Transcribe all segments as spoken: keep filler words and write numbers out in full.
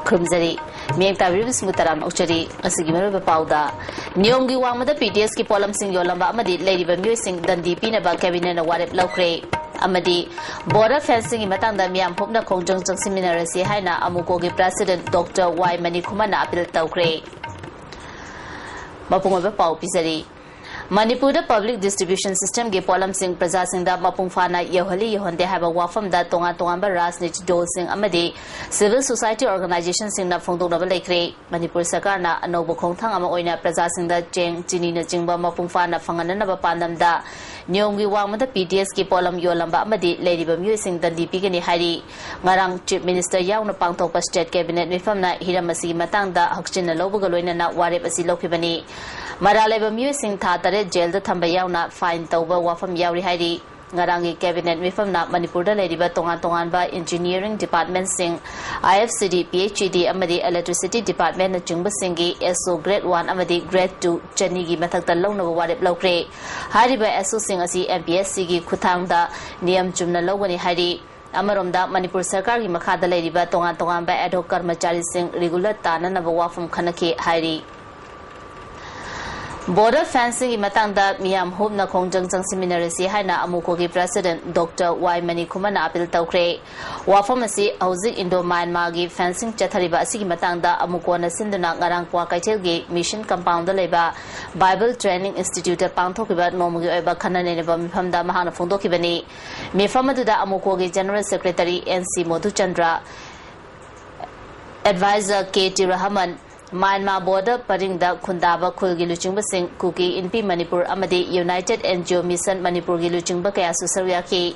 ꯈꯨꯔꯨꯝꯖꯔꯤ꯫ ꯃꯤꯠꯌꯦꯡ ꯇꯥꯕꯤꯔꯤꯕꯁꯤꯡꯕꯨ ꯇꯔꯥꯝꯅ ꯑꯣꯛꯆꯔꯤ꯫ ꯉꯁꯤꯒꯤ ꯃꯔꯨꯑꯣꯏꯕ ꯄꯥꯎꯗ, ꯅꯤꯌꯣꯝꯒꯤ ꯋꯥꯡꯃꯗ ꯄꯤ ꯗꯤ ꯑꯦꯁꯀꯤ ꯄꯣꯠꯂꯝꯁꯤꯡ ꯌꯣꯜꯂꯝꯕ ꯑꯃꯗꯤ ꯂꯩꯔꯤꯕ ꯃꯤꯑꯣꯏꯁꯤꯡ ꯗꯟꯗꯤ ꯄꯤꯅꯕ ꯀꯦꯕꯤꯅꯦꯠꯅ ꯋꯥꯔꯦꯞ ꯂꯧꯈ꯭ꯔꯦ꯫ ꯑꯃꯗꯤ border fencingꯒꯤ ꯃꯇꯥꯡꯗ ꯃꯤꯌꯥꯝ ꯄꯨꯝꯅ ꯈꯣꯡꯖꯪ ꯆꯪꯁꯤꯟꯃꯤꯟꯅꯔꯁꯤ ꯍꯥꯏꯅ ꯑꯃꯨꯀꯣꯒꯤ president Doctor ꯋꯥꯏ ꯃꯅꯤꯀꯨꯃꯥꯔꯅ appeal ꯇꯧꯈ꯭ꯔꯦ꯫ ꯃꯄꯨꯡ ꯑꯣꯏꯕ ꯄꯥꯎ ꯄꯤꯖꯔꯤ꯫ ꯃꯅꯤꯄꯨꯔꯗ public distribution systemꯒꯤ ꯄꯣꯠꯂꯝꯁꯤꯡ ꯄ꯭ꯔꯖꯥꯁꯤꯡꯗ ꯃꯄꯨꯡ ꯐꯥꯅ ꯌꯧꯍꯜꯂꯤ ꯌꯧꯍꯟꯗꯦ ꯍꯥꯏꯕ ꯋꯥꯐꯝꯗ ꯇꯣꯉꯥꯟ ꯇꯣꯉꯥꯟꯕ ꯔꯥꯖꯅꯤꯇꯤ ꯗꯜꯁꯤꯡ ꯑꯃꯗꯤ civil society organizationꯁꯤꯡꯅ ꯐꯣꯡꯗꯣꯛꯅꯕ ꯂꯩꯈ꯭ꯔꯦ꯫ ꯃꯅꯤꯄꯨꯔ ꯁꯔꯀꯥꯔꯅ ꯑꯅꯧꯕ ꯈꯣꯡꯊꯥꯡ ꯑꯃ ꯑꯣꯏꯅ ꯄ꯭ꯔꯖꯥꯁꯤꯡꯗ ꯆꯦꯡ, ꯆꯤꯅꯤꯅꯆꯤꯡꯕ ꯃꯄꯨꯡ ꯐꯥꯅ ꯐꯪꯍꯟꯅꯅꯕ ꯄꯥꯟꯗꯝꯗ ꯅꯤꯌꯣꯝꯒꯤ ꯋꯥꯡꯃꯗ ꯄꯤ ꯗꯤ ꯑꯦꯁꯀꯤ ꯄꯣꯠꯂꯝ ꯌꯣꯜꯂꯝꯕ ꯑꯃꯗꯤ ꯂꯩꯔꯤꯕ ꯃꯤꯑꯣꯏꯁꯤꯡ ꯗꯟꯗꯤ ꯄꯤꯒꯅꯤ ꯍꯥꯏꯔꯤ꯫ ꯉꯔꯥꯡ Chief Minister ꯌꯥꯎꯅ ꯄꯥꯡꯊꯣꯛꯄ state cabinet ꯃꯤꯐꯝꯅ ꯍꯤꯔꯝ ꯑꯁꯤꯒꯤ ꯃꯇꯥꯡꯗ ꯍꯛꯆꯤꯟꯅ ꯂꯧꯕꯒ ꯂꯣꯏꯅꯅ ꯋꯥꯔꯦꯞ ꯑꯁꯤ ꯂꯧꯈꯤꯕꯅꯤ꯫ ꯃꯔꯥꯜ ꯂꯩꯕ ꯃꯤꯑꯣꯏꯁꯤꯡ ꯊꯥ ꯇꯔꯦꯠ ꯖꯦꯜꯗ ꯊꯝꯕ ꯌꯥꯎꯅ fine ꯇꯧꯕ ꯋꯥꯐꯝ ꯌꯥꯎꯔꯤ ꯍꯥꯏꯔꯤ꯫ ꯉꯔꯥꯡꯒꯤ cabinet ꯃꯤꯐꯝꯅ ꯃꯅꯤꯄꯨꯔꯗ ꯂꯩꯔꯤꯕ ꯇꯣꯉꯥꯟ ꯇꯣꯉꯥꯟꯕ engineering departmentꯁꯤꯡ, I F C D, P H E D ꯑꯃꯗꯤ electricity departmentꯅꯆꯤꯡꯕꯁꯤꯡꯒꯤ S O grade one ꯑꯃꯗꯤ grade two ꯆꯅꯤꯒꯤ ꯃꯊꯛꯇ ꯂꯧꯅꯕ ꯋꯥꯔꯦꯞ ꯂꯧꯈ꯭ꯔꯦ꯫ ꯍꯥꯏꯔꯤꯕ S Oꯁꯤꯡ ꯑꯁꯤ M P S Cꯒꯤ ꯈꯨꯠꯊꯥꯡꯗ ꯅꯤꯌꯝ ꯆꯨꯝꯅ ꯂꯧꯒꯅꯤ ꯍꯥꯏꯔꯤ꯫ ꯑꯃꯔꯣꯝꯗ, ꯃꯅꯤꯄꯨꯔ ꯁꯔꯀꯥꯔꯒꯤ ꯃꯈꯥꯗ ꯂꯩꯔꯤꯕ ꯇꯣꯉꯥꯟ ꯇꯣꯉꯥꯟꯕ ad hoc ꯀꯔꯃꯆꯥꯔꯤꯁꯤꯡ regular ꯇꯥꯅꯅꯕ ꯋꯥꯐꯝ ꯈꯟꯅꯈꯤ ꯍꯥꯏꯔꯤ꯫ Border fencingꯒꯤ ꯃꯇꯥꯡꯗ ꯃꯤꯌꯥꯝ ꯍꯨꯞꯅ ꯈꯣꯡꯖꯪ ꯆꯪꯁꯤꯟꯃꯤꯟꯅꯔꯁꯤ ꯍꯥꯏꯅ ꯑꯃꯨꯀꯣꯒꯤ president Doctor ꯋꯥꯏ ꯃꯅꯤꯀꯨꯃꯥꯔꯅ appeal ꯇꯧꯈ꯭ꯔꯦ꯫ ꯋꯥꯐꯝ ꯑꯁꯤ ꯍꯧꯖꯤꯛ Indo-Myanmarꯒꯤ fencing ꯆꯠꯊꯔꯤꯕ ꯑꯁꯤꯒꯤ ꯃꯇꯥꯡꯗ ꯑꯃꯨꯀꯣꯅ ꯁꯤꯟꯗꯨꯅ ꯉꯔꯥꯡ ꯀ꯭ꯋꯥꯀꯩꯊꯦꯜꯒꯤ Mission Compoundꯗ ꯂꯩꯕ Bible Training Instituteꯇ ꯄꯥꯡꯊꯣꯛꯈꯤꯕ ꯅꯣꯡꯃꯒꯤ ꯑꯣꯏꯕ ꯈꯟꯅ ꯅꯩꯅꯕ ꯃꯤꯐꯝꯗ ꯃꯍꯥꯛꯅ ꯐꯣꯡꯗꯣꯛꯈꯤꯕꯅꯤ꯫ ꯃꯤꯐꯝ ꯑꯗꯨꯗ ꯑꯃꯨꯀꯣꯒꯤ General Secretary N C ꯃꯣꯙꯨꯆꯟꯗ꯭ꯔ, Advisor K T Rahman, Myanmar border ꯄꯔꯤꯡꯗ ꯈꯨꯟꯗꯥꯕ ꯈꯨꯜꯒꯤ ꯂꯨꯆꯤꯡꯕꯁꯤꯡ, ꯀꯨꯀꯤ ꯏꯟꯄꯤ ꯃꯅꯤꯄꯨꯔ ꯑꯃꯗꯤ United N G O Mission ꯃꯅꯤꯄꯨꯔꯒꯤ ꯂꯨꯆꯤꯡꯕ ꯀꯌꯥꯁꯨ ꯁꯔꯨꯛ ꯌꯥꯈꯤ꯫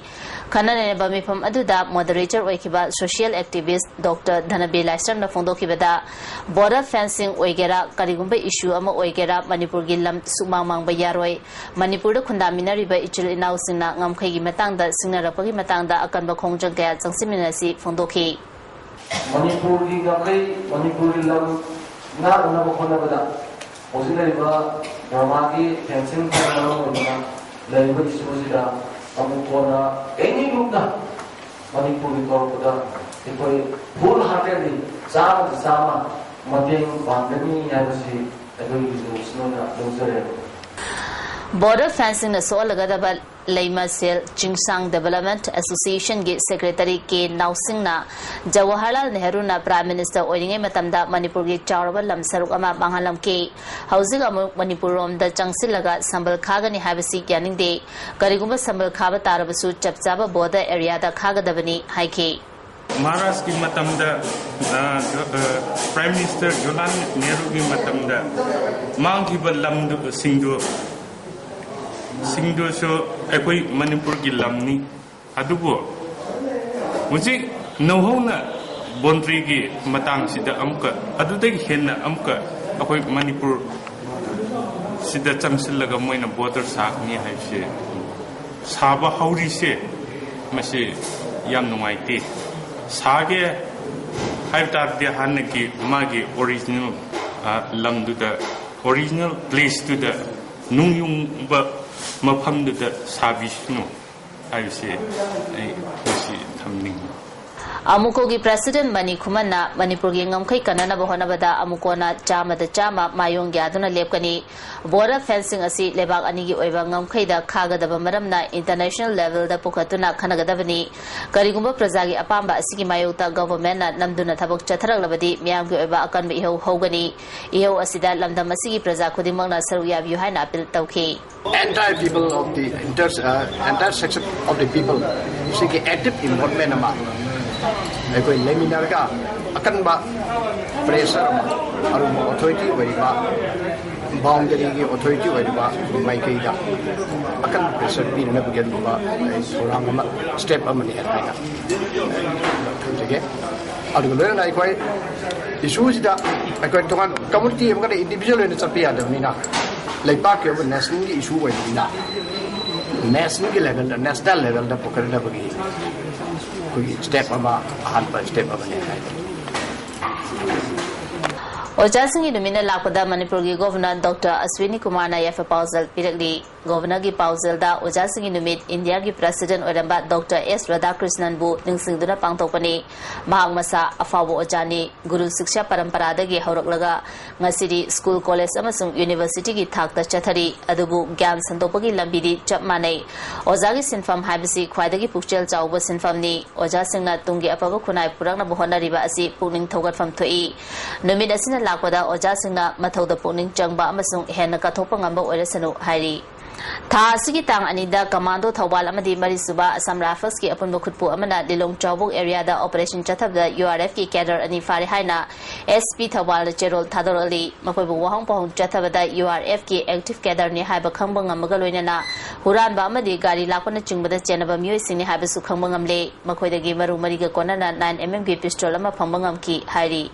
ꯈꯟꯅ ꯅꯩꯅꯕ ꯃꯤꯐꯝ ꯑꯗꯨꯗ moderator ꯑꯣꯏꯈꯤꯕ social activist Doctor ꯙꯅꯕꯤꯔ ꯂꯥꯏꯁ꯭ꯔꯝꯅ ꯐꯣꯡꯗꯣꯛꯈꯤꯕꯗ, border fencing ꯑꯣꯏꯒꯦꯔꯥ, ꯀꯔꯤꯒꯨꯝꯕ issue ꯑꯃ ꯑꯣꯏꯒꯦꯔꯥ, ꯃꯅꯤꯄꯨꯔꯒꯤ ꯂꯝ ꯁꯨꯛꯃꯥꯡ ꯃꯥꯡꯕ ꯌꯥꯔꯣꯏ꯫ ꯃꯅꯤꯄꯨꯔꯗ ꯈꯨꯟꯗꯥꯃꯤꯟꯅꯔꯤꯕ ꯏꯆꯤꯜ ꯏꯅꯥꯎꯁꯤꯡꯅ ꯉꯝꯈꯩꯒꯤ ꯃꯇꯥꯡꯗ ꯁꯤꯡꯅꯔꯛꯄꯒꯤ ꯃꯇꯥꯡꯗ ꯑꯀꯟꯕ ꯈꯣꯡꯖꯪ ꯀꯌꯥ ꯆꯪꯁꯤꯟꯃꯤꯟꯅꯁꯤ ꯐꯣꯡꯗꯣꯛꯈꯤ꯫ ꯃꯅꯤꯄꯨꯔꯒꯤ ꯉꯝꯈꯩ, ꯃꯅꯤꯄꯨꯔꯒꯤ ꯂꯝ ꯉꯥꯛꯅꯅꯕ ꯍꯣꯠꯅꯕꯗ ꯍꯧꯖꯤꯛ ꯂꯩꯔꯤꯕ ꯕꯔꯃꯥꯒꯤ fencing ꯊꯝꯕꯅ ꯃꯔꯝ ꯑꯣꯏꯗꯨꯅ ꯂꯩꯔꯤꯕ issue ꯑꯁꯤꯗ ꯑꯃꯨꯛ ꯀꯣꯟꯅ any groupꯅ ꯃꯅꯤꯄꯨꯔꯒꯤ ꯀꯧꯔꯛꯄꯗ ꯑꯩꯈꯣꯏ ꯐꯨꯜ ꯍꯥꯔꯇꯦꯗꯂꯤ ꯆꯥꯝꯃꯗ ꯆꯥꯝꯃ ꯃꯇꯦꯡ ꯄꯥꯡꯒꯅꯤ ꯍꯥꯏꯕꯁꯤ ꯑꯩꯈꯣꯏꯒꯤ ꯔꯤꯖꯣꯂꯨꯁꯟ ꯑꯣꯏꯅ ꯂꯧꯖꯔꯦ꯫ ꯕꯣꯔꯗꯔ ꯐꯦꯟꯁꯤꯡꯅ ꯁꯣꯛꯍꯜꯂꯒꯗꯕ ꯂꯩꯃꯁꯦꯜ ꯆꯤꯡꯁꯥꯡ ꯗꯦꯕꯂꯞꯃꯦꯟꯠ ꯑꯦꯁꯣꯁꯤꯌꯦꯁꯟꯒꯤ ꯁꯦꯀ꯭ꯔꯦꯇꯔꯤ ꯀꯦ ꯅꯥꯎꯁꯤꯡꯅ ꯖꯋꯥꯍꯔꯂꯥꯜ ꯅꯦꯍꯔꯨꯅ ꯄ꯭ꯔꯥꯏꯝ ꯃꯤꯅꯤꯁꯇꯔ ꯑꯣꯏꯔꯤꯉꯩ ꯃꯇꯝꯗ ꯃꯅꯤꯄꯨꯔꯒꯤ ꯆꯥꯎꯔꯕ ꯂꯝ ꯁꯔꯨꯛ ꯑꯃ ꯃꯥꯡꯍꯜꯂꯝꯈꯤ꯫ ꯍꯧꯖꯤꯛ ꯑꯃꯨꯛ ꯃꯅꯤꯄꯨꯔꯔꯣꯝꯗ ꯆꯪꯁꯤꯜꯂꯒ ꯁꯝꯕꯜ ꯈꯥꯒꯅꯤ ꯍꯥꯏꯕꯁꯤ ꯌꯥꯅꯤꯡꯗꯦ꯫ ꯀꯔꯤꯒꯨꯝꯕ ꯁꯝꯕꯜ ꯈꯥꯕ ꯇꯥꯔꯕꯁꯨ ꯆꯞ ꯆꯥꯕ ꯕꯣꯔꯗꯔ ꯑꯦꯔꯤꯌꯥꯗ ꯈꯥꯒꯗꯕꯅꯤ ꯍꯥꯏꯈꯤ꯫ ꯃꯍꯥꯔꯥꯖꯀꯤ ꯃꯇꯝꯗ, ꯑ, ꯑ, ꯄ꯭ꯔꯥꯏꯝ ꯃꯤꯅꯤꯁꯇꯔ ꯖꯋꯥꯍꯔꯂꯥꯜ ꯅꯦꯍꯔꯨꯒꯤ ꯃꯇꯝꯗ ꯃꯥꯡꯈꯤꯕ ꯂꯝꯗꯨ, ꯁꯤꯡꯗꯨ, ꯁꯤꯡꯗꯨꯁꯨ ꯑꯩꯈꯣꯏ ꯃꯅꯤꯄꯨꯔꯒꯤ ꯂꯝꯅꯤ꯫ ꯑꯗꯨꯕꯨ ꯍꯧꯖꯤꯛ ꯅꯧꯍꯧꯅ ꯕꯣꯟꯗ꯭ꯔꯤꯒꯤ ꯃꯇꯥꯡꯁꯤꯗ ꯑꯃꯨꯛꯀ, ꯑꯗꯨꯗꯒꯤ ꯍꯦꯟꯅ ꯑꯃꯨꯛꯀ ꯑꯩꯈꯣꯏ ꯃꯅꯤꯄꯨꯔ ꯁꯤꯗ ꯆꯪꯁꯤꯜꯂꯒ ꯃꯣꯏꯅ ꯕꯣꯔꯗꯔ ꯁꯥꯒꯅꯤ ꯍꯥꯏꯕꯁꯦ, ꯁꯥꯕ ꯍꯧꯔꯤꯁꯦ, ꯃꯁꯤ ꯌꯥꯝ ꯅꯨꯡꯉꯥꯏꯇꯦ꯫ ꯁꯥꯒꯦ ꯍꯥꯏꯕ ꯇꯥꯔꯗꯤ ꯍꯥꯟꯅꯒꯤ ꯃꯥꯒꯤ ꯑꯣꯔꯤꯖꯤꯅꯦꯜ, ꯑ, ꯂꯝꯗꯨꯗ, ꯑꯣꯔꯤꯖꯤꯅꯦꯜ ꯄ꯭ꯂꯦꯁꯇꯨꯗ, ꯅꯨꯡ ꯌꯨꯡꯕ ꯃꯐꯝꯗꯨꯗ ꯁꯥꯕꯤꯁꯅꯨ ꯍꯥꯏꯕꯁꯤ ꯑꯩ ꯉꯁꯤ ꯊꯝꯅꯤꯡꯉꯤ꯫ ꯑꯃꯨꯀꯣꯒꯤ ꯄ꯭ꯔꯦꯁꯤꯗꯦꯟꯠ ꯃꯅꯤ ꯈꯨꯃꯟꯅ ꯃꯅꯤꯄꯨꯔꯒꯤ ꯉꯝꯈꯩ ꯀꯟꯅꯅꯕ ꯍꯣꯠꯅꯕꯗ ꯑꯃꯨꯀꯣꯅ ꯆꯥꯝꯃꯗ ꯆꯥꯝꯃ ꯃꯥꯌꯣꯡ ꯌꯥꯗꯨꯅ ꯂꯦꯞꯀꯅꯤ꯫ ꯕꯣꯔꯗꯔ ꯐꯦꯟꯁꯤꯡ ꯑꯁꯤ ꯂꯩꯕꯥꯛ ꯑꯅꯤꯒꯤ ꯑꯣꯏꯕ ꯉꯝꯈꯩꯗ ꯈꯥꯒꯗꯕ ꯃꯔꯝꯅ ꯏꯟꯇꯔꯅꯦꯁꯅꯦꯜ ꯂꯦꯚꯦꯜꯗ ꯄꯨꯈꯠꯇꯨꯅ ꯈꯟꯅꯒꯗꯕꯅꯤ꯫ ꯀꯔꯤꯒꯨꯝꯕ ꯄ꯭ꯔꯖꯥꯒꯤ ꯑꯄꯥꯝꯕ ꯑꯁꯤꯒꯤ ꯃꯥꯌꯣꯛꯇ ꯒꯚꯔꯟꯃꯦꯟꯠꯅ ꯅꯝꯗꯨꯅ ꯊꯕꯛ ꯆꯠꯊꯔꯛꯂꯕꯗꯤ ꯃꯤꯌꯥꯝꯒꯤ ꯑꯣꯏꯕ ꯑꯀꯟꯕ ꯏꯍꯧ ꯍꯧꯒꯅꯤ꯫ ꯏꯍꯧ ꯑꯁꯤꯗ ꯂꯝꯗꯝ ꯑꯁꯤꯒꯤ ꯄ꯭ꯔꯖꯥ ꯈꯨꯗꯤꯡꯃꯛꯅ ꯁꯔꯨꯛ ꯌꯥꯕꯤꯌꯨ ꯍꯥꯏꯅ ꯑꯄꯤꯜ ꯇꯧꯈꯤ꯫ Entire people of the inter, uh, entire section of the people ꯁꯤꯒꯤ active involvement ꯑꯃ ꯑꯩꯈꯣꯏ ꯂꯩꯃꯤꯟꯅꯔꯒ ꯑꯀꯟꯕ pressure ꯑꯃ ꯑꯔꯨꯝꯕ authority ꯑꯣꯏꯔꯤꯕ boundary ꯒꯤ authority ꯑꯣꯏꯔꯤꯕ ꯃꯥꯏꯀꯩꯗ ꯑꯀꯟꯕ pressure ꯄꯤꯅꯅꯕꯒꯤ ꯑꯗꯨꯒꯨꯝꯕ ꯊꯧꯔꯥꯡ ꯑꯃ step ꯑꯃꯅꯤ ꯍꯥꯏꯅ ꯊꯝꯖꯒꯦ꯫ ꯑꯗꯨꯒ ꯂꯣꯏꯅꯅ ꯑꯩꯈꯣꯏ issue ꯁꯤꯗ ꯑꯩꯈꯣꯏ ꯇꯣꯉꯥꯟ community ꯑꯃꯒ individual ꯑꯣꯏꯅ ꯆꯠꯄ ꯌꯥꯗꯕꯅꯤꯅ ꯂꯩꯕꯥꯛꯀꯤ ꯑꯣꯏꯕ national ꯒꯤ issue ꯑꯣꯏꯕꯅꯤꯅ national ꯒꯤ level ꯗ national level ꯗ ꯄꯨꯈꯠꯅꯕꯒꯤ ꯑꯩꯈꯣꯏꯒꯤ step ꯑꯃ ꯑꯍꯥꯟꯕ step ꯑꯃꯅꯤ ꯍꯥꯏ꯫ ꯑꯣꯖꯥꯁꯤꯡꯒꯤ ꯅꯨꯃꯤꯠꯅ ꯂꯥꯛꯄꯗ ꯃꯅꯤꯄꯨꯔꯒꯤ ꯒꯣꯚꯔꯅꯔ ꯗꯣꯛꯇꯔ ꯑꯁ꯭ꯋꯤꯅꯤ ꯀꯨꯃꯥꯔꯅ ꯌꯥꯏꯐ ꯄꯥꯎꯖꯦꯜ ꯄꯤꯔꯛꯂꯤ꯫ ꯒꯣꯚꯔꯅꯔꯒꯤ ꯄꯥꯎꯖꯦꯜꯗ ꯑꯣꯖꯥꯁꯤꯡꯒꯤ ꯅꯨꯃꯤꯠ, ꯏꯟꯗꯤꯌꯥꯒꯤ ꯄ꯭ꯔꯦꯁꯤꯗꯦꯟꯠ ꯑꯣꯏꯔꯝꯕ ꯗꯣꯛꯇꯔ ꯑꯦꯁ ꯔꯥꯙꯥꯀ꯭ꯔꯤꯁꯅꯟꯕꯨ ꯅꯤꯡꯁꯤꯡꯗꯨꯅ ꯄꯥꯡꯊꯣꯛꯄꯅꯤ꯫ ꯃꯍꯥꯛ ꯃꯁꯥ ꯑꯐꯥꯎꯕ ꯑꯣꯖꯥꯅꯤ꯫ ꯒꯨꯔꯨ ꯁꯤꯛꯁꯥ ꯄꯔꯝꯄꯔꯥꯗꯒꯤ ꯍꯧꯔꯛꯂꯒ ꯉꯁꯤꯗꯤ ꯁ꯭ꯀꯨꯜ, ꯀꯣꯂꯦꯖ ꯑꯃꯁꯨꯡ ꯌꯨꯅꯤꯚꯔꯁꯤꯇꯤꯒꯤ ꯊꯥꯛꯇ ꯆꯠꯊꯔꯤ꯫ ꯑꯗꯨꯕꯨ ꯒ꯭ꯌꯥꯟ ꯁꯟꯗꯣꯛꯄꯒꯤ ꯂꯝꯕꯤꯗꯤ ꯆꯞ ꯃꯥꯟꯅꯩ꯫ ꯑꯣꯖꯥꯒꯤ ꯁꯤꯟꯐꯝ ꯍꯥꯏꯕꯁꯤ ꯈ꯭ꯋꯥꯏꯗꯒꯤ ꯄꯨꯛꯆꯦꯜ ꯆꯥꯎꯕ ꯁꯤꯟꯐꯝꯅꯤ꯫ ꯑꯣꯖꯥꯁꯤꯡꯅ ꯇꯨꯡꯒꯤ ꯑꯐꯕ ꯈꯨꯟꯅꯥꯏ ꯄꯨꯔꯛꯅꯕ ꯍꯣꯠꯅꯔꯤꯕ ꯑꯁꯤ ꯄꯨꯛꯅꯤꯡ ꯊꯧꯒꯠꯐꯝ ꯊꯣꯛꯏ꯫ ꯅꯨꯃꯤꯠ ꯑꯁꯤꯅ ꯂꯥꯛꯄꯗ ꯑꯣꯖꯥꯁꯤꯡꯅ ꯃꯊꯧꯗ ꯄꯨꯛꯅꯤꯡ ꯆꯪꯕ ꯑꯃꯁꯨꯡ ꯍꯦꯟꯅ ꯀꯠꯊꯣꯛꯄ ꯉꯝꯕ ꯑꯣꯏꯔꯁꯅꯨ ꯍꯥꯏꯔꯤ꯫ ꯊꯥ ꯑꯁꯤꯒꯤ ꯇꯥꯡ ꯑꯅꯤꯗ ꯀꯃꯥꯟꯗꯣ ꯊꯧꯕꯥꯜ ꯑꯃꯗꯤ ꯃꯔꯤꯁꯨꯕ ꯑꯁꯥꯝ ꯔꯥꯏꯐꯜꯁꯀꯤ ꯑꯄꯨꯟꯕ ꯈꯨꯠꯄꯨ ꯑꯃꯅ ꯂꯤꯂꯣꯡ ꯆꯥꯎꯕꯣꯛ ꯑꯦꯔꯤꯌꯥꯗ ꯑꯣꯄꯔꯦꯁꯟ ꯆꯠꯊꯕꯗ ꯌꯨ ꯑꯥꯔ ꯑꯦꯐꯀꯤ ꯀꯦꯗꯔ ꯑꯅꯤ ꯐꯥꯔꯦ ꯍꯥꯏꯅ ꯑꯦꯁ ꯄꯤ ꯊꯧꯕꯥꯜꯅ ꯆꯦꯔꯣꯜ ꯊꯥꯗꯣꯔꯛꯂꯤ꯫ ꯃꯈꯣꯏꯕꯨ ꯋꯥꯍꯪ ꯄꯥꯎꯍꯪ ꯆꯠꯊꯕꯗ ꯌꯨ ꯑꯥꯔ ꯑꯦꯐꯀꯤ ꯑꯦꯛꯇꯤꯚ ꯀꯦꯗꯔꯅꯤ ꯍꯥꯏꯕ ꯈꯪꯕ ꯉꯝꯕꯒ ꯂꯣꯏꯅꯅ ꯍꯨꯔꯥꯟꯕ ꯑꯃꯗꯤ ꯒꯥꯔꯤ ꯂꯥꯛꯄꯅꯆꯤꯡꯕꯗ ꯆꯦꯟꯅꯕ ꯃꯤꯑꯣꯏꯁꯤꯡꯅꯤ ꯍꯥꯏꯕꯁꯨ ꯈꯪꯕ ꯉꯝꯂꯦ꯫ ꯃꯈꯣꯏꯗꯒꯤ ꯃꯔꯨ ꯃꯔꯤꯒ ꯀꯣꯟꯅꯅ ꯅꯥꯏꯟ ꯑꯦꯝ ꯑꯦꯝꯒꯤ ꯄꯤꯁꯇꯣꯜ ꯑꯃ ꯐꯪꯕ ꯉꯝꯈꯤ ꯍꯥꯏꯔꯤ꯫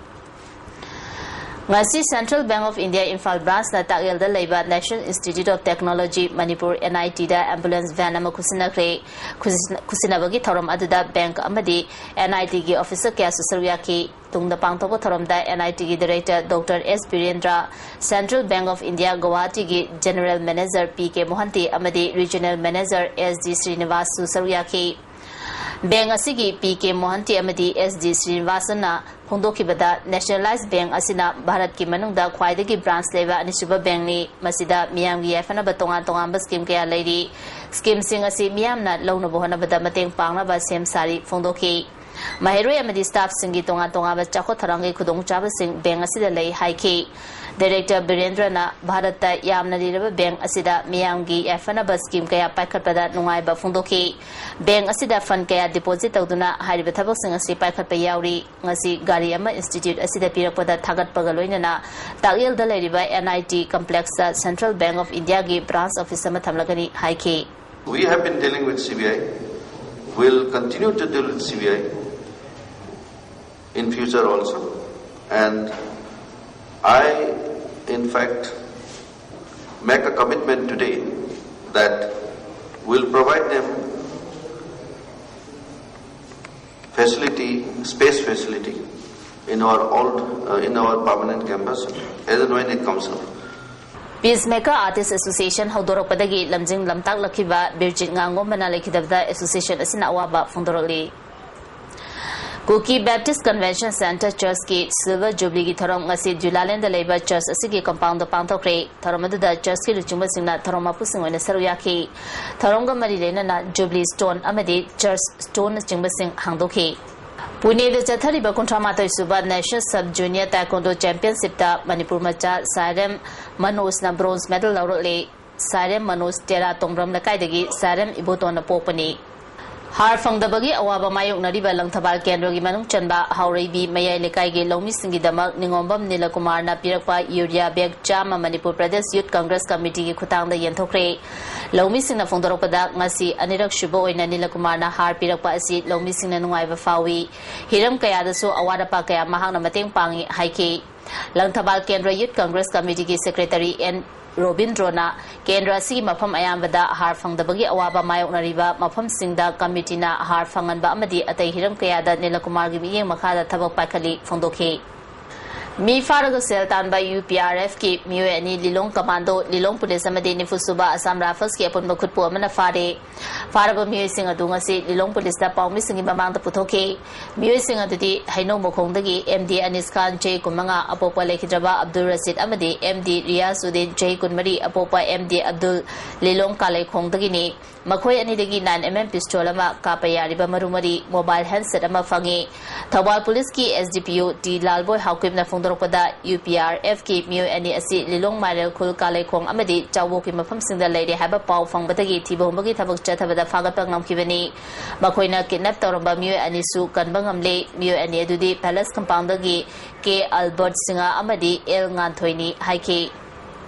ꯉꯁꯤ Central Bank of India Imphal ꯕ꯭ꯔꯥꯟꯁꯅ ꯇꯥꯛꯌꯦꯜꯗ ꯂꯩꯕ National Institute of Technology Manipur, N I ꯇꯤꯗ ꯑꯦꯝꯕꯨꯂꯦꯟꯁ ꯚꯦꯟ ꯑꯃ ꯈꯨꯠꯁꯤꯟꯅꯈ꯭ꯔꯦ꯫ ꯈꯨꯠꯁꯤꯟ-, ꯈꯨꯠꯁꯤꯟꯅꯕꯒꯤ ꯊꯧꯔꯝ ꯑꯗꯨꯗ ꯕꯦꯡꯛ ꯑꯃꯗꯤ ꯑꯦꯟ ꯑꯥꯏ ꯇꯤꯒꯤ ꯑꯣꯐꯤꯁꯔ ꯀꯌꯥꯁꯨ ꯁꯔꯨꯛ ꯌꯥꯈꯤ꯫ ꯇꯨꯡꯗ ꯄꯥꯡꯊꯣꯛꯄ ꯊꯧꯔꯝꯗ ꯑꯦꯟ ꯑꯥꯏ ꯇꯤꯒꯤ director doctor S Birendra, Central Bank of India ꯒꯨꯋꯥꯍꯥꯇꯤꯒꯤ general manager P K Mohanty ꯑꯃꯗꯤ ꯔꯤꯖꯅꯦꯜ ꯃꯦꯅꯦꯖꯔ ꯑꯦꯁ ꯗꯤ ꯁ꯭ꯔꯤꯅꯤꯋꯥꯁꯁꯨ ꯁꯔꯨꯛ ꯌꯥꯈꯤ꯫ ꯕꯦꯡꯛ ꯑꯁꯤꯒꯤ ꯄꯤ ꯀꯦ ꯃꯣꯍꯟꯇꯤ ꯑꯃꯗꯤ ꯑꯦꯁ ꯗꯤ ꯁ꯭ꯔꯤꯅꯤꯋꯥꯁꯟꯅ ꯐꯣꯡꯗꯣꯛꯈꯤꯕꯗ, ꯅꯦꯁꯅꯦꯂꯥꯏꯖ ꯕꯦꯡꯛ ꯑꯁꯤꯅ ꯚꯥꯔꯠꯀꯤ ꯃꯅꯨꯡꯗ ꯈ꯭ꯋꯥꯏꯗꯒꯤ ꯕ꯭ꯔꯥꯟꯁ ꯂꯩꯕ ꯑꯅꯤꯁꯨꯕ ꯕꯦꯡꯛꯅꯤ꯫ ꯃꯁꯤꯗ ꯃꯤꯌꯥꯝꯒꯤ ꯌꯥꯏꯐꯅꯕ ꯇꯣꯉꯥꯟ ꯇꯣꯉꯥꯟꯕ ꯁ꯭ꯀꯤꯝ ꯀꯌꯥ ꯂꯩꯔꯤ꯫ ꯁ꯭ꯀꯤꯝꯁꯤꯡ ꯑꯁꯤ ꯃꯤꯌꯥꯝꯅ ꯂꯧꯅꯕ ꯍꯣꯠꯅꯕꯗ ꯃꯇꯦꯡ ꯄꯥꯡꯅꯕ ꯁꯦꯝ ꯁꯥꯔꯤ ꯐꯣꯡꯗꯣꯛꯈꯤ꯫ ꯃꯍꯩꯔꯣꯏ ꯑꯃꯗꯤ ꯁ꯭ꯇꯥꯐꯁꯤꯡꯒꯤ ꯇꯣꯉꯥꯟ ꯇꯣꯉꯥꯟꯕ ꯆꯥꯎꯈꯠ ꯊꯧꯔꯥꯡꯒꯤ ꯈꯨꯗꯣꯡꯆꯥꯕꯁꯤꯡ ꯕꯦꯡꯛ ꯑꯁꯤꯗ ꯂꯩ ꯍꯥꯏꯈꯤ꯫ ꯗꯥꯏꯔꯦꯛꯇꯔ ꯕꯤꯔꯦꯟꯗ꯭ꯔꯅ ꯚꯥꯔꯠꯇ ꯌꯥꯝꯅ ꯂꯤꯔꯕ ꯕꯦꯡꯛ ꯑꯁꯤꯗ ꯃꯤꯌꯥꯝꯒꯤ ꯌꯥꯏꯐꯅꯕ ꯁ꯭ꯀꯤꯝ ꯀꯌꯥ ꯄꯥꯏꯈꯠꯄꯗ ꯅꯨꯡꯉꯥꯏꯕ ꯐꯣꯡꯗꯣꯛꯈꯤ꯫ ꯕꯦꯡꯛ ꯑꯁꯤꯗ ꯐꯟ ꯀꯌꯥ ꯗꯤꯄꯣꯖꯤꯠ ꯇꯧꯗꯨꯅ ꯍꯥꯏꯔꯤꯕ ꯊꯕꯛꯁꯤꯡ ꯑꯁꯤ ꯄꯥꯏꯈꯠꯄ ꯌꯥꯎꯔꯤ꯫ ꯉꯁꯤ ꯒꯥꯔꯤ ꯑꯃ ꯏꯟꯁꯇꯤꯇ꯭ꯌꯨꯠ ꯑꯁꯤꯗ ꯄꯤꯔꯛꯄꯗ ꯊꯥꯒꯠꯄꯒ ꯂꯣꯏꯅꯅ ꯇꯥꯛꯌꯦꯜꯗ ꯂꯩꯔꯤꯕ ꯑꯦꯟ ꯑꯥꯏ ꯇꯤ ꯀꯝꯄ꯭ꯂꯦꯛꯁꯇ Central Bank of India ꯒꯤ ꯕ꯭ꯔꯥꯟꯁ ꯑꯣꯐꯤꯁ ꯑꯃ ꯊꯝꯂꯒꯅꯤ ꯍꯥꯏꯈꯤ꯫ We have been dealing with C B I, will continue to deal with C B I in future also. And I, in fact, make a commitment today that we'll provide them facility, space facility, in our old, uh, in our permanent campus as and when it comes up. Peacemaker Artist Association ꯍꯧꯗꯣꯔꯛꯄꯗꯒꯤ ꯂꯝꯖꯤꯡ ꯂꯝꯇꯥꯛꯂꯛꯈꯤꯕ ꯕꯤꯔꯖꯤꯠ ꯉꯥꯡꯉꯣꯝꯕꯅ ꯂꯩꯈꯤꯗꯕꯗ association ꯑꯁꯤꯅ ꯑꯋꯥꯕ ꯐꯣꯡꯗꯣꯔꯛꯂꯤ꯫ ꯀꯨꯀꯤ Baptist Convention Centre Churchꯀꯤ Silver Jubileeꯒꯤ ꯊꯧꯔꯝ ꯉꯁꯤ ꯖꯨꯂꯥꯂꯦꯟꯗ ꯂꯩꯕ church ꯑꯁꯤꯒꯤ compoundꯗ ꯄꯥꯡꯊꯣꯛꯈ꯭ꯔꯦ꯫ ꯊꯧꯔꯝ ꯑꯗꯨꯗ churchꯀꯤ ꯂꯨꯆꯤꯡꯕꯁꯤꯡꯅ ꯊꯧꯔꯝ ꯃꯄꯨꯁꯤꯡ ꯑꯣꯏꯅ ꯁꯔꯨꯛ ꯌꯥꯈꯤ꯫ ꯊꯧꯔꯝꯒ ꯃꯔꯤ ꯂꯩꯅꯅ Jubilee Stone ꯑꯃꯗꯤ Church Stoneꯅꯆꯤꯡꯕꯁꯤꯡ ꯍꯥꯡꯗꯣꯛꯈꯤ꯫ ꯄꯨꯅꯦꯗ ꯆꯠꯊꯔꯤꯕ ꯀꯨꯟꯊ꯭ꯔꯥ ꯃꯥꯊꯣꯏ ꯁꯨꯕ National Sub Junior Taekwondo Championshipꯇ Manipur ꯃꯆꯥ ꯁꯥꯏꯔꯦꯝ ꯃꯅꯣꯖꯅ bronze medal ꯂꯧꯔꯛꯂꯦ꯫ ꯁꯥꯏꯔꯦꯝ ꯃꯅꯣꯖ ꯇꯦꯔꯥ ꯇꯣꯡꯕ꯭ꯔꯝ ꯂꯩꯀꯥꯏꯗꯒꯤ ꯁꯥꯏꯔꯦꯝ ꯏꯕꯣꯇꯣꯟꯅ ꯄꯣꯛꯄꯅꯤ꯫ ꯍꯥꯔ ꯐꯪꯗꯕꯒꯤ ꯑꯋꯥꯕ ꯃꯥꯌꯣꯛꯅꯔꯤꯕ ꯂꯪꯊꯕꯥꯜ ꯀꯦꯟꯗ꯭ꯔꯒꯤ ꯃꯅꯨꯡ ꯆꯟꯕ ꯍꯥꯎꯔꯩꯕꯤ ꯃꯌꯥꯏ ꯂꯩꯀꯥꯏꯒꯤ ꯂꯧꯃꯤꯁꯤꯡꯒꯤꯗꯃꯛ ꯅꯤꯉꯣꯝꯕꯝ ꯅꯤꯂꯀꯨꯃꯥꯔꯅ ꯄꯤꯔꯛꯄ urea bag ꯆꯥꯝꯃ ꯃꯅꯤꯄꯨꯔ ꯄ꯭ꯔꯗꯦꯁ Youth Congress Committeeꯒꯤ ꯈꯨꯠꯊꯥꯡꯗ ꯌꯦꯟꯊꯣꯛꯈ꯭ꯔꯦ꯫ ꯂꯧꯃꯤꯁꯤꯡꯅ ꯐꯣꯡꯗꯣꯔꯛꯄꯗ ꯉꯁꯤ ꯑꯅꯤꯔꯛ ꯁꯨꯕ ꯑꯣꯏꯅ ꯅꯤꯂꯀꯨꯃꯥꯔꯅ ꯍꯥꯔ ꯄꯤꯔꯛꯄ ꯑꯁꯤ ꯂꯧꯃꯤꯁꯤꯡꯅ ꯅꯨꯡꯉꯥꯏꯕ ꯐꯥꯎꯏ꯫ ꯍꯤꯔꯝ ꯀꯌꯥꯗꯁꯨ ꯑꯋꯥꯠ ꯑꯄꯥ ꯀꯌꯥ ꯃꯍꯥꯛꯅ ꯃꯇꯦꯡ ꯄꯥꯡꯏ ꯍꯥꯏꯈꯤ꯫ ꯂꯪꯊꯕꯥꯜ ꯀꯦꯟꯗ꯭ꯔ Youth Congress Committeeꯒꯤ Secretary N ꯔꯣꯕꯤꯟꯗ꯭ꯔꯣꯅ ꯀꯦꯟꯗ꯭ꯔ ꯑꯁꯤꯒꯤ ꯃꯐꯝ ꯑꯌꯥꯝꯕꯗ ꯍꯥꯔ ꯐꯪꯗꯕꯒꯤ ꯑꯋꯥꯕ ꯃꯥꯌꯣꯛꯅꯔꯤꯕ ꯃꯐꯝꯁꯤꯡꯗ committeeꯅ ꯍꯥꯔ ꯐꯪꯍꯟꯕ ꯑꯃꯗꯤ ꯑꯇꯩ ꯍꯤꯔꯝ ꯀꯌꯥꯗ ꯅꯤꯂꯀꯨꯃꯥꯔꯒꯤ ꯃꯤꯠꯌꯦꯡ ꯃꯈꯥꯗ ꯊꯕꯛ ꯄꯥꯏꯈꯠꯂꯤ ꯐꯣꯡꯗꯣꯛꯈꯤ꯫ ꯃꯤ ꯐꯥꯔꯒ ꯁꯦꯜ ꯇꯥꯟꯕ UPRFꯀꯤ ꯃꯤꯑꯣꯏ ꯑꯅꯤ ꯂꯤꯂꯣꯡ commando, ꯂꯤꯂꯣꯡ ꯄꯨꯂꯤꯁ ꯑꯃꯗꯤ ꯅꯤꯐꯨ ꯁꯨꯕ Assam Riflesꯀꯤ ꯑꯄꯨꯟꯕ ꯈꯨꯠꯄꯨ ꯑꯃꯅ ꯐꯥꯔꯦ꯫ ꯐꯥꯔꯕ ꯃꯤꯑꯣꯏꯁꯤꯡ ꯑꯗꯨ ꯉꯁꯤ ꯂꯤꯂꯣꯡ ꯄꯨꯂꯤꯁꯇ ꯄꯥꯎꯃꯤꯁꯤꯡꯒꯤ ꯃꯃꯥꯡꯗ ꯄꯨꯊꯣꯛꯈꯤ꯫ ꯃꯤꯑꯣꯏꯁꯤꯡ ꯑꯗꯨꯗꯤ ꯍꯩꯅꯧ ꯃꯈꯣꯡꯗꯒꯤ MD ꯑꯅꯤꯁ ꯈꯥꯟ, ꯆꯍꯤ ꯀꯨꯟꯃꯉꯥ, ꯑꯄꯣꯛꯄ ꯂꯩꯈꯤꯗ꯭ꯔꯕ ꯑꯕꯗꯨꯜ ꯔꯁꯤꯗ ꯑꯃꯗꯤ MD ꯔꯤꯌꯥꯁ ꯎꯗꯤꯟ, ꯆꯍꯤ ꯀꯨꯟꯃꯔꯤ, ꯑꯄꯣꯛꯄ MD ꯑꯕꯗꯨꯜ, ꯂꯤꯂꯣꯡ ꯀꯥꯂꯩꯈꯣꯡꯗꯒꯤꯅꯤ꯫ ꯃꯈꯣꯏ ꯑꯅꯤꯗꯒꯤ nine MM pistol ꯑꯃ, ꯀꯥꯞꯄ ꯌꯥꯔꯤꯕ ꯃꯔꯨ ꯃꯔꯤ, mobile handset ꯑꯃ ꯐꯪꯉꯤ꯫ ꯊꯧꯕꯥꯜ ꯄꯨꯂꯤꯁꯀꯤ SDPO T ꯂꯥꯜꯕꯣꯏ ꯍꯥꯎꯀꯤꯞꯅ ꯐꯣꯡꯗꯣꯔꯛꯄꯗ, UPRFꯀꯤ ꯃꯤꯑꯣꯏ ꯑꯅꯤ ꯑꯁꯤ ꯂꯤꯂꯣꯡ ꯃꯥꯏꯔꯦꯜ ꯈꯨꯜ ꯀꯥꯂꯩꯈꯣꯡ ꯑꯃꯗꯤ ꯆꯥꯎꯕꯣꯛꯀꯤ ꯃꯐꯝꯁꯤꯡꯗ ꯂꯩꯔꯦ ꯍꯥꯏꯕ ꯄꯥꯎ ꯐꯪꯕꯗꯒꯤ ꯊꯤꯕ ꯍꯨꯝꯕꯒꯤ ꯊꯕꯛ ꯆꯠꯊꯕꯗ ꯐꯥꯒꯠꯄ ꯉꯝꯈꯤꯕꯅꯤ꯫ ꯃꯈꯣꯏꯅ kidnap ꯇꯧꯔꯝꯕ ꯃꯤꯑꯣꯏ ꯑꯅꯤꯁꯨ ꯀꯟꯕ ꯉꯝꯂꯦ꯫ ꯃꯤꯑꯣꯏ ꯑꯅꯤ ꯑꯗꯨꯗꯤ Palace compoundꯗꯒꯤ K Albert ꯁꯤꯡꯍ ꯑꯃꯗꯤ L ꯉꯥꯟꯊꯣꯏꯅꯤ ꯍꯥꯏꯈꯤ꯫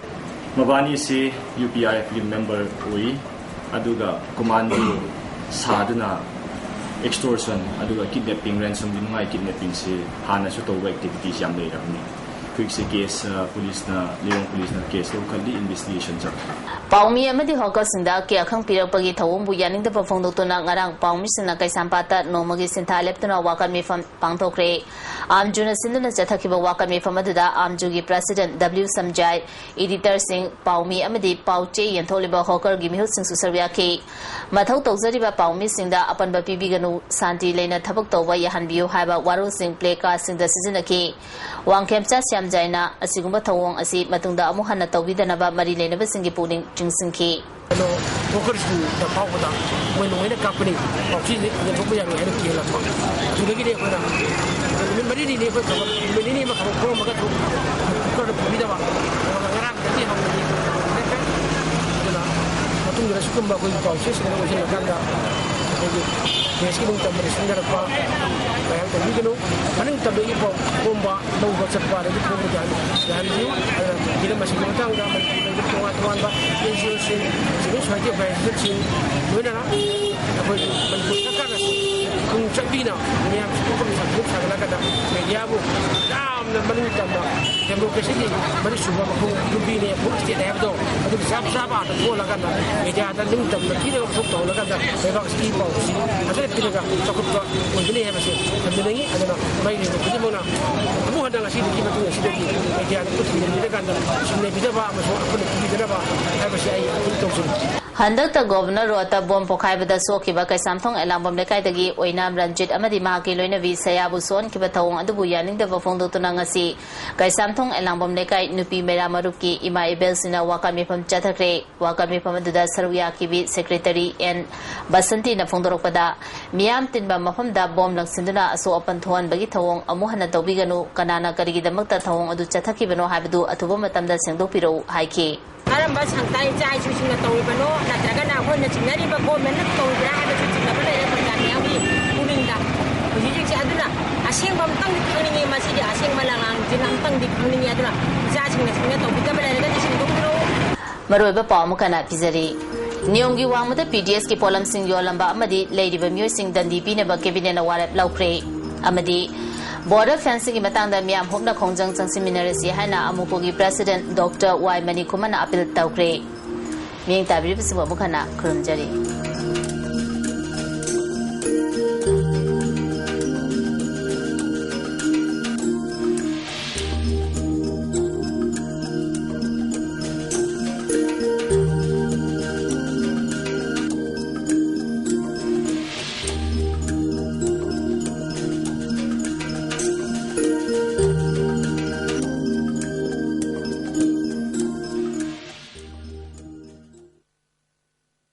ꯃꯕꯥꯅꯤꯁꯤ UPRFꯀꯤ member ꯑꯣꯏ, ꯑꯗꯨꯒ commando ꯁꯥꯗꯨꯅ extortion ꯑꯗꯨꯒ kidnapping, ransom ꯂꯧꯅꯉꯥꯏ kidnappingꯁꯤ ꯍꯥꯟꯅꯁꯨ ꯇꯧꯕ activities ꯌꯥꯝ ꯂꯩꯔꯕꯅꯤ꯫ ꯑꯩꯈꯣꯏꯒꯤꯁꯦ ꯀꯦꯁ, ꯑ, ꯄꯨꯂꯤꯁꯅ, ꯂꯤꯂꯣꯡ ꯄꯨꯂꯤꯁꯅ ꯀꯦꯁ ꯂꯧꯈꯠꯂꯤ, ꯏꯟꯚꯦꯁꯇꯤꯒꯦꯁꯟ ꯆꯠꯊꯔꯤ꯫ ꯄꯥꯎꯃꯤ ꯑꯃꯗꯤ ꯍꯣꯀꯔꯁꯤꯡꯗ ꯑꯀꯤ ꯑꯈꯪ ꯄꯤꯔꯛꯄꯒꯤ ꯊꯧꯑꯣꯡꯕꯨ ꯌꯥꯅꯤꯡꯗꯕ ꯐꯣꯡꯗꯣꯛꯇꯨꯅ ꯉꯔꯥꯡ ꯄꯥꯎꯃꯤꯁꯤꯡꯅ ꯀꯩꯁꯥꯝꯄꯥꯠꯇ ꯅꯣꯡꯃꯒꯤ ꯁꯤꯟꯊꯥ ꯂꯦꯞꯇꯨꯅ ꯋꯥꯀꯠ ꯃꯤꯐꯝ ꯄꯥꯡꯊꯣꯛꯈ꯭ꯔꯦ꯫ ꯑꯥꯝꯖꯨꯅ ꯁꯤꯟꯗꯨꯅ ꯆꯠꯊꯈꯤꯕ ꯋꯥꯀꯠ ꯃꯤꯐꯝ ꯑꯗꯨꯗ ꯑꯥꯝꯖꯨꯒꯤ ꯄ꯭ꯔꯁꯤꯗꯦꯟꯠ ꯗꯕ꯭ꯂꯤꯎ ꯁꯝꯖꯥꯏ, ꯏꯗꯤꯇꯔꯁꯤꯡ, ꯄꯥꯎꯃꯤ ꯑꯃꯗꯤ ꯄꯥꯎ ꯆꯦ ꯌꯦꯟꯊꯣꯛꯂꯤꯕ ꯍꯣꯀꯔꯒꯤ ꯃꯤꯍꯨꯠꯁꯤꯡꯁꯨ ꯁꯔꯨꯛ ꯌꯥꯈꯤ꯫ ꯃꯊꯧ ꯇꯧꯖꯔꯤꯕ ꯄꯥꯎꯃꯤꯁꯤꯡꯗ ꯑꯄꯟꯕ ꯄꯤꯕꯤꯒꯅꯨ, ꯁꯥꯟꯇꯤ ꯂꯩꯅ ꯊꯕꯛ ꯇꯧꯕ ꯌꯥꯍꯟꯕꯤꯌꯨ ꯍꯥꯏꯕ ꯋꯥꯔꯣꯜꯁꯤꯡ ꯄ꯭ꯂꯦ ꯀꯥꯔꯗꯁꯤꯡꯗ ꯁꯤꯖꯤꯟꯅꯈꯤ꯫ ꯋꯥꯡꯈꯦꯝꯆꯥ ꯁ꯭ꯌꯥꯝꯖꯥꯏꯅ ꯑꯁꯤꯒꯨꯝꯕ ꯊꯧꯑꯣꯡ ꯑꯁꯤ ꯃꯇꯨꯡꯗ ꯑꯃꯨꯛ ꯍꯟꯅ ꯇꯧꯕꯤꯗꯅꯕ ꯃꯔꯤ ꯂꯩꯅꯕꯁꯤꯡꯒꯤ ꯄꯨꯛꯅꯤꯡ ꯆꯤꯡꯁꯤꯟꯈꯤ꯫ ꯀꯩꯅꯣ, ꯍꯣꯀꯔꯁꯤꯡꯗ ꯐꯥꯎꯕꯗ ꯃꯣꯏ ꯂꯣꯏꯅ ꯀꯥꯞꯀꯅꯤ, ꯄꯥꯎꯆꯦ ꯌꯦꯟꯊꯣꯛꯄ ꯌꯥꯔꯣꯏ ꯍꯥꯏꯅ ꯀꯤꯍꯜꯂꯛꯄ꯫ ꯑꯗꯨꯗꯒꯤꯗꯤ ꯑꯩꯈꯣꯏꯅ ꯅꯨꯃꯤꯠ ꯃꯔꯤꯅꯤꯅꯤ ꯑꯩꯈꯣꯏ ꯊꯕꯛ, ꯅꯨꯃꯤꯠ ꯅꯤꯅꯤ ꯑꯃ ꯊꯕꯛ ꯀꯣꯝꯃꯒꯁꯨ ꯍꯣꯀꯔꯗ ꯄꯨꯕꯤꯗꯕ꯫ ꯑꯗꯨꯒ ꯉꯔꯥꯡꯗꯒꯤ ꯍꯧꯅꯗꯤ ꯂꯦꯞꯄꯦ꯫ ꯑꯗꯨꯅ ꯃꯇꯨꯡꯗ ꯁꯤꯒꯨꯝꯕ ꯑꯩꯈꯣꯏꯒꯤ ꯄꯥꯎꯆꯦꯁꯤꯡꯗ ꯑꯣꯏꯁꯤꯜꯂꯀꯥꯟꯗ ꯑꯩꯈꯣꯏꯒꯤ ꯄ꯭ꯔꯦꯁꯀꯤ ꯅꯤꯡꯇꯝꯕꯗ ꯁꯤꯡꯅꯔꯛꯄ ꯃꯌꯥꯝ ꯇꯧꯕꯤꯒꯅꯨ꯫ ꯃꯅꯤꯡꯇꯝꯕꯒꯤ ꯄꯥꯎ ꯈꯣꯝꯕ, ꯂꯧꯕ ꯆꯠꯄ, ꯑꯗꯒꯤ ꯈꯣꯝꯕ ꯌꯥꯍꯟ-, ꯌꯥꯍꯟꯕꯤꯌꯨ꯫ ꯑꯗꯨꯅ ꯐꯤꯂꯝ ꯑꯁꯤꯒꯤ ꯃꯇꯥꯡꯗ ꯃꯅꯤꯄꯨꯔꯗ ꯇꯣꯉꯥꯟ ꯇꯣꯉꯥꯟꯕ ꯑꯦꯟ ꯖꯤ ꯑꯣꯁꯤꯡ, ꯁꯤꯚꯤꯜ ꯁꯣꯁꯥꯏꯇꯤ ꯑꯣꯔꯒꯅꯥꯏꯖꯦꯁꯟꯁꯤꯡ, ꯂꯣꯏꯅꯅ ꯑꯩꯈꯣꯏ ꯃꯅꯤꯄꯨꯔ ꯁꯔꯀꯥꯔꯅꯁꯨ ꯄꯨꯛꯅꯤꯡ ꯆꯪꯕꯤꯅ ꯃꯤꯌꯥꯝꯁꯤ ꯄꯨꯝꯅꯃꯛ ꯁꯛꯈꯪ ꯁꯥꯒꯠꯂꯀꯥꯟꯗ ꯃꯦꯗꯤꯌꯥꯕꯨ ꯌꯥꯝꯅ ꯃꯅꯤꯡ ꯇꯝꯕ ꯗꯦꯃꯣꯀ꯭ꯔꯦꯁꯤꯒꯤ ꯃꯔꯤꯁꯨꯕ ꯃꯈꯣꯡ ꯅꯨꯄꯤꯅꯦ, ꯐꯨꯜ ꯁ꯭ꯇꯦꯠ ꯍꯥꯏꯕꯗꯣ ꯑꯗꯨꯒꯤ ꯆꯞ ꯆꯥꯕ ꯑꯥꯗ ꯊꯣꯛꯍꯜꯂꯀꯥꯟꯗ ꯃꯦꯗꯤꯌꯥꯗ ꯅꯤꯡꯇꯝꯅ ꯄꯤꯅꯕ ꯊꯕꯛ ꯇꯧꯍꯜꯂꯀꯥꯟꯗ ꯂꯩꯕꯥꯛ ꯑꯁꯤꯒꯤ ꯄꯥꯎ ꯑꯁꯤ ꯐꯖꯅ ꯄꯤꯔꯒ ꯆꯥꯎꯈꯠꯄ ꯑꯣꯏꯒꯅꯤ ꯍꯥꯏꯕꯁꯦ ꯊꯝꯖꯅꯤꯡꯉꯤ꯫ ꯑꯗꯨꯅ ꯃꯔꯤ ꯂꯩꯅꯕ ꯈꯨꯗꯤꯡꯃꯛꯅ ꯑꯃꯨꯛ ꯍꯟꯅ ꯉꯁꯤꯗꯒꯤ ꯃꯇꯨꯡ ꯑꯁꯤꯗꯒꯤ ꯃꯦꯗꯤꯌꯥꯗ ꯈꯨꯠ ꯊꯤꯟꯖꯤꯟꯕꯤꯔꯀꯥꯟꯗ ꯁꯤꯟꯅꯕꯤꯗꯕ ꯑꯃꯁꯨꯡ ꯑꯩꯈꯣꯏꯅ ꯄꯤꯕꯤꯗꯅꯕ ꯍꯥꯏꯕꯁꯤ ꯑꯩ ꯑꯄꯤꯜ ꯇꯧꯖꯔꯤ꯫ ꯍꯟꯗꯛꯇ ꯒꯣꯕꯔꯅꯔ ꯔꯣꯗꯇ ꯕꯣꯝ ꯄꯣꯈꯥꯏꯕꯗ ꯁꯣꯛꯈꯤꯕ ꯀꯩꯁꯥꯝꯊꯣꯡ ꯑꯦꯂꯥꯡꯕꯝ ꯂꯩꯀꯥꯏꯗꯒꯤ ꯑꯣꯏꯅꯥꯝ ꯔꯟꯖꯤꯠ ꯑꯃꯗꯤ ꯃꯍꯥꯛꯀꯤ ꯂꯣꯏꯅꯕꯤ ꯁꯌꯥꯕꯨ ꯁꯣꯛꯍꯟꯈꯤꯕ ꯊꯧꯑꯣꯡ ꯑꯗꯨꯕꯨ ꯌꯥꯅꯤꯡꯗꯕ ꯐꯣꯡꯗꯣꯛꯇꯨꯅ ꯉꯁꯤ ꯀꯩꯁꯥꯝꯊꯣꯡ ꯑꯦꯂꯥꯡꯕꯝ ꯂꯩꯀꯥꯏ ꯅꯨꯄꯤ ꯃꯩꯔꯥ ꯃꯔꯨꯞꯀꯤ ꯏꯃꯥ ꯏꯕꯦꯜꯁꯤꯡꯅ ꯋꯥꯀꯠ ꯃꯤꯐꯝ ꯆꯠꯊꯈ꯭ꯔꯦ꯫ ꯋꯥꯀꯠ ꯃꯤꯐꯝ ꯑꯗꯨꯗ ꯁꯔꯨꯛ ꯌꯥꯈꯤꯕꯤ ꯁꯦꯀ꯭ꯔꯦꯇꯔꯤ ꯑꯦꯟ ꯕꯁꯟꯇꯤꯅ ꯐꯣꯡꯗꯣꯔꯛꯄꯗ, ꯃꯤꯌꯥꯝ ꯇꯤꯟꯕ ꯃꯐꯝꯗ ꯕꯣꯝ ꯂꯪꯁꯤꯟꯗꯨꯅ ꯑꯁꯣꯛ ꯑꯄꯟ ꯊꯣꯛꯍꯟꯕꯒꯤ ꯊꯧꯑꯣꯡ ꯑꯃꯨꯛ ꯍꯟꯅ ꯇꯧꯕꯤꯒꯅꯨ, ꯀꯅꯥꯅ ꯀꯔꯤꯒꯤꯗꯃꯛꯇ ꯊꯧꯑꯣꯡ ꯑꯗꯨ ꯆꯠꯊꯈꯤꯕꯅꯣ ꯍꯥꯏꯕꯗꯨ ꯑꯊꯨꯕ ꯃꯇꯝꯗ ꯁꯦꯡꯗꯣꯛꯄꯤꯔꯛꯎ ꯍꯥꯏꯈꯤ꯫ ꯀꯔꯝꯕ ꯁꯪꯁꯊꯥ ꯏꯆꯥ ꯏꯁꯨꯁꯤꯡꯅ ꯇꯧꯔꯤꯕꯅꯣ, ꯅꯠꯇ꯭ꯔꯒꯅ ꯑꯩꯈꯣꯏꯅ ꯆꯤꯡꯅꯔꯤꯕ ꯒꯣꯔꯃꯦꯟꯅ ꯇꯧꯔꯤꯕ꯭ꯔꯥ ꯍꯥꯏꯕꯁꯨ ꯆꯤꯡꯅꯕ ꯂꯩꯔꯦ ꯄ꯭ꯔꯖꯥ ꯃꯤꯌꯥꯝꯒꯤ ꯄꯨꯛꯅꯤꯡꯗ ꯍꯧꯖꯤꯛ ꯍꯧꯖꯤꯛꯁꯦ꯫ ꯑꯗꯨꯅ ꯑꯁꯦꯡꯕ ꯑꯃꯇꯪꯗꯤ ꯈꯪꯅꯤꯡꯉꯤ, ꯃꯁꯤꯒꯤ ꯑꯁꯦꯡꯕ ꯂꯪꯂꯥꯡꯁꯤꯅ ꯑꯃꯇꯪꯗꯤ ꯈꯪꯅꯤꯡꯉꯤ꯫ ꯑꯗꯨꯅ ꯏꯆꯥꯁꯤꯡꯅ ꯁꯨꯃꯥꯏꯅ ꯇꯧꯕꯤꯗꯕ ꯂꯩꯔꯒꯗꯤ ꯁꯦꯡꯗꯣꯛꯄꯤꯔꯛꯎ꯫ ꯃꯔꯨꯑꯣꯏꯕ ꯄꯥꯎ ꯑꯃꯨꯛ ꯍꯟꯅ ꯄꯤꯖꯔꯤ꯫ ꯅꯤꯌꯣꯝꯒꯤ ꯋꯥꯡꯃꯗ ꯄꯤ ꯗꯤ ꯑꯦꯁꯀꯤ ꯄꯣꯠꯂꯝꯁꯤꯡ ꯌꯣꯜꯂꯝꯕ ꯑꯃꯗꯤ ꯂꯩꯔꯤꯕ ꯃꯤꯑꯣꯏꯁꯤꯡ ꯗꯟꯗꯤ ꯄꯤꯅꯕ ꯀꯦꯕꯤꯅꯦꯠꯅ ꯋꯥꯔꯦꯞ ꯂꯧꯈ꯭ꯔꯦ꯫ ꯑꯃꯗꯤ Border fencingꯒꯤ ꯃꯇꯥꯡꯗ ꯃꯤꯌꯥꯝ ꯍꯨꯞꯅ ꯈꯣꯡꯖꯪ ꯆꯪꯁꯤꯟꯃꯤꯟꯅꯔꯁꯤ ꯍꯥꯏꯅ ꯑꯃꯨꯀꯣꯒꯤ President Doctor ꯋꯥꯏ ꯃꯅꯤꯀꯨꯃꯥꯔꯅ appeal ꯇꯧꯈ꯭ꯔꯦ꯫ ꯃꯤꯠꯌꯦꯡ ꯇꯥꯕꯤꯔꯤꯕꯁꯤꯕꯨ ꯑꯃꯨꯛ ꯍꯟꯅ ꯈꯨꯔꯨꯝꯖꯔꯤ꯫